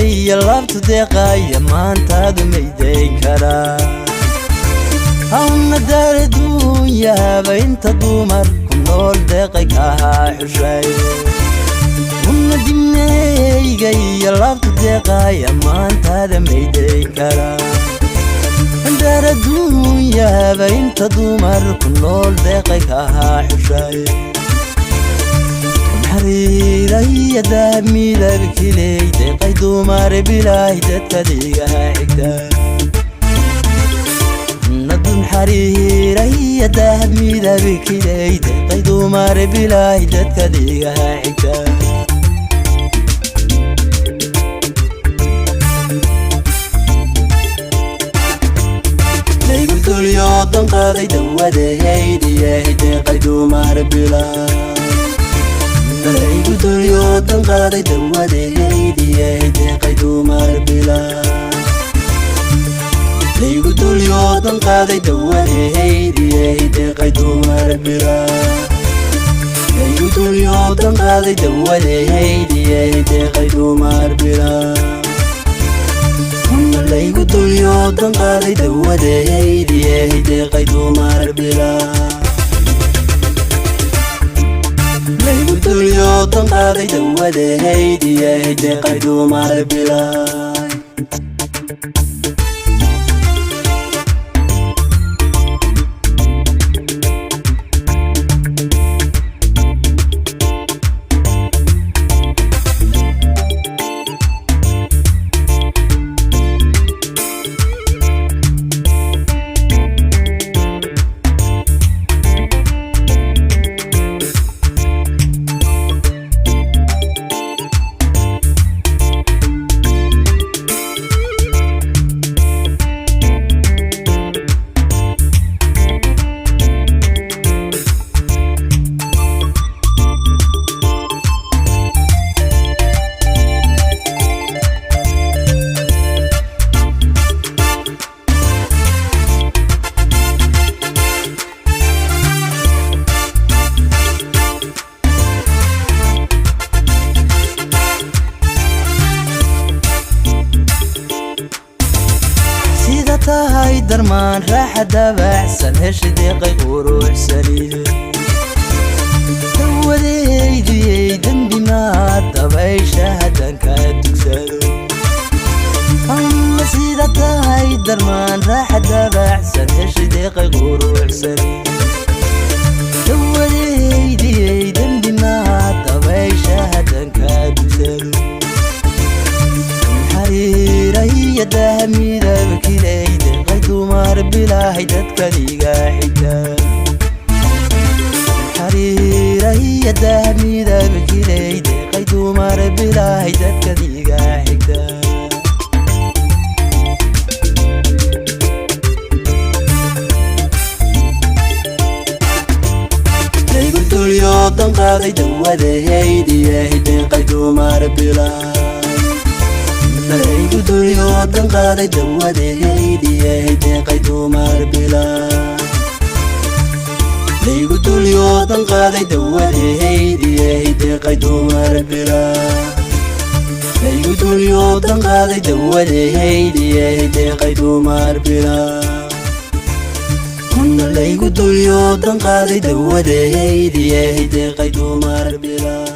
Dimnahayga iyo laabtu deeqaya maantaadu maydayn karaa. Hawna daaraduunyaaba inta dumar ku nool deeqay kahaa xushay. Una dimnahayga iyo laabtu deeqaya maantaada maydayn karaa. Daaraduunyaaba inta dumar ku nool deeqay kahaa xushay. Xariiraya dahab midabkiley deeqay dumar bilaahi dadkadigaha xigta. Nadun xariiraya dahab midabkiley deeqay dumar bilaahi dadkadigaha xigta. Laygu dulyo danqaaday dawadahaydiyahay deeqay dumar bilaa. Laygu dulyo danqaaday dawadahaydiyahay deeqay dumar bilaa. Laygu dulyo danqaaday dawadahaydiyahay deeqay dumar bilaa. Laygu dulyo danqaaday dawadahaydiyahay deeqay dumar bilaa. Laygu dulyo danqaaday dawadahaydiyahay deeqay dumar bilaa. Laygu dulyo danqaaday dawadahaydiyahay deeqay dumar bilaa. Sida tahay darmaan raaxa dabacsan hesha deeqay quruxsanide. Dawadeyduyey dembi maad dabaysha haddan kaa dugsado. Ama sida tahay darmaan raaxa dabacsan hesha deeqay quruxsanide. Dawadeyduyey dembi maad dabaysha haddan kaa dugsado. Xariiraya dahab midabkiley deeqay dumar bilaahay dadkadiga xigta. Xariiraya dahab midabkiley deeqay dumar bilaahay dadkadiga xigta. Laygu dulyo danqaaday dawadahaydiyahay deeqay dumar bilaa. Laygu dulyo danqaaday dawadahaydiyahay deeqay dumar bilaa. Laygu dulyo danqaaday dawadahaydiyahay deeqay dumar bilaa. Laygu dulyo danqaaday dawadahaydiyahay deeqay dumar bilaa. Kuna laygu dulyo danqaaday dawadahaydiyahay deeqay dumar bilaa.